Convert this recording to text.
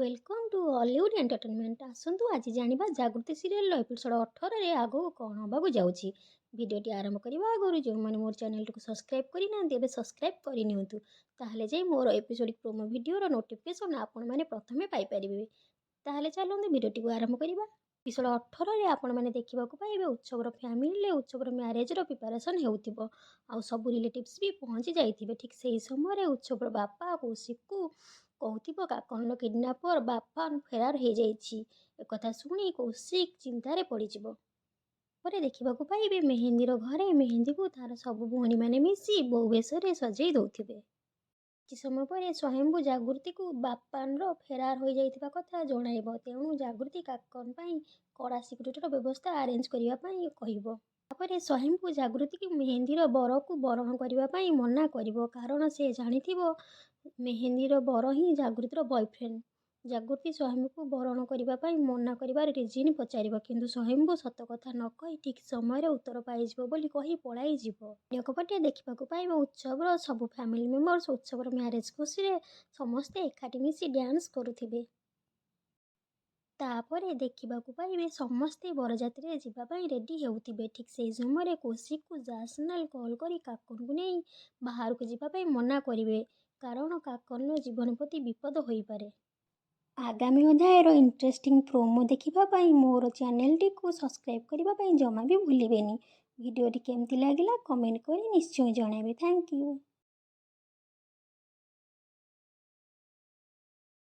Welcome to Ollywood Entertainment. ଆସନ୍ତୁ ଆଜି ଜାଣିବା ଜାଗୃତି ସିରିଏଲର ଏପିସୋଡ଼ 18ରେ ଆଗକୁ କ'ଣ ହେବାକୁ ଯାଉଛି। ଭିଡ଼ିଓଟି ଆରମ୍ଭ କରିବା ଆଗରୁ ଯେଉଁମାନେ ମୋର ଚ୍ୟାନେଲଟିକୁ ସବସ୍କ୍ରାଇବ୍ କରିନାହାନ୍ତି, ଏବେ ସବସ୍କ୍ରାଇବ୍ କରିନିଅନ୍ତୁ। ତାହେଲେ ଯାଇ ମୋର ଏପିସୋଡ଼ ପ୍ରୋମୋ ଭିଡ଼ିଓର ନୋଟିଫିକେସନ୍ ଆପଣମାନେ ପ୍ରଥମେ ପାଇପାରିବେ। ତାହେଲେ ଚାଲନ୍ତୁ, ଭିଡ଼ିଓଟିକୁ ଆରମ୍ଭ କରିବା। ଏପିସୋଡ଼ 18ରେ ଆପଣମାନେ ଦେଖିବାକୁ ପାଇବେ, ଉତ୍ସବର ଫ୍ୟାମିଲିରେ ଉତ୍ସବର ମ୍ୟାରେଜର ପ୍ରିପାରେସନ୍ ହେଉଥିବ ଆଉ ସବୁ ରିଲେଟିଭ୍ସ ବି ପହଞ୍ଚି ଯାଇଥିବେ। ଠିକ୍ ସେହି ସମୟରେ ଉତ୍ସବର ବାପା କୌଶିକକୁ କହୁଥିବ, କାକନର କିଡ଼ନାପର ବାପାନ ଫେରାର ହେଇଯାଇଛି। ଏକଥା ଶୁଣି କୌଶିକ ଚିନ୍ତାରେ ପଡ଼ିଯିବ। ପରେ ଦେଖିବାକୁ ପାଇବେ, ମେହେନ୍ଦୀର ଘରେ ମେହେନ୍ଦୀକୁ ତାର ସବୁ ଭଉଣୀମାନେ ମିଶି ବୋହୂ ବେଶରେ ସଜେଇ ଦେଉଥିବେ। କିଛି ସମୟ ପରେ ସ୍ୱୟମ୍ଭୁ ଜାଗୃତିକୁ ବାପାନର ଫେରାର ହୋଇଯାଇଥିବା କଥା ଜଣାଇବ। ତେଣୁ ଜାଗୃତି କାକନ ପାଇଁ କଡ଼ା ସିକ୍ୟୁରିଟିର ବ୍ୟବସ୍ଥା ଆରେଞ୍ଜ କରିବା ପାଇଁ କହିବ। ତାପରେ ସ୍ୱୟମ୍ଭୁ ଜାଗୃତିକୁ ମେହେନ୍ଦୀର ବରକୁ ବରଣ କରିବା ପାଇଁ ମନା କରିବ, କାରଣ ସେ ଜାଣିଥିବ ମେହେନ୍ଦୀର ବର ହିଁ ଜାଗୃତିର ବୟଫ୍ରେଣ୍ଡ। ଜାଗୃତି ସ୍ୱୟମ୍ଭୁକୁ ବରଣ କରିବା ପାଇଁ ମନା କରିବାର ରିଜିନ୍ ପଚାରିବ, କିନ୍ତୁ ସ୍ୱୟମ୍ଭୁ ସତ କଥା ନ କହି ଠିକ୍ ସମୟରେ ଉତ୍ତର ପାଇଯିବ ବୋଲି କହି ପଳାଇଯିବ। ଅନ୍ୟପଟେ ଦେଖିବାକୁ ପାଇବ, ଉତ୍ସବର ସବୁ ଫ୍ୟାମିଲି ମେମ୍ବର୍ସ ଉତ୍ସବର ମ୍ୟାରେଜ୍ ଖୁସିରେ ସମସ୍ତେ ଏକାଠି ମିଶି ଡ୍ୟାନ୍ସ କରୁଥିବେ। ତାପରେ ଦେଖିବାକୁ ପାଇବେ, ସମସ୍ତେ ବରଯାତ୍ରୀରେ ଯିବା ପାଇଁ ରେଡ଼ି ହେଉଥିବେ। ଠିକ୍ ସେହି ସମୟରେ କୌଶିକକୁ ଜାସନାଲ କଲ୍ କରି କାକନକୁ ନେଇ ବାହାରକୁ ଯିବା ପାଇଁ ମନା କରିବେ, କାରଣ କାକନର ଜୀବନ ପ୍ରତି ବିପଦ ହୋଇପାରେ। ଆଗାମୀ ଅଧ୍ୟାୟର ଇଣ୍ଟରେଷ୍ଟିଂ ପ୍ରୋମୋ ଦେଖିବା ପାଇଁ ମୋର ଚ୍ୟାନେଲଟିକୁ ସବସ୍କ୍ରାଇବ୍ କରିବା ପାଇଁ ଜମା ବି ଭୁଲିବେନି। ଭିଡ଼ିଓଟି କେମିତି ଲାଗିଲା, କମେଣ୍ଟ କରି ନିଶ୍ଚୟ ଜଣାଇବେ। Thank you.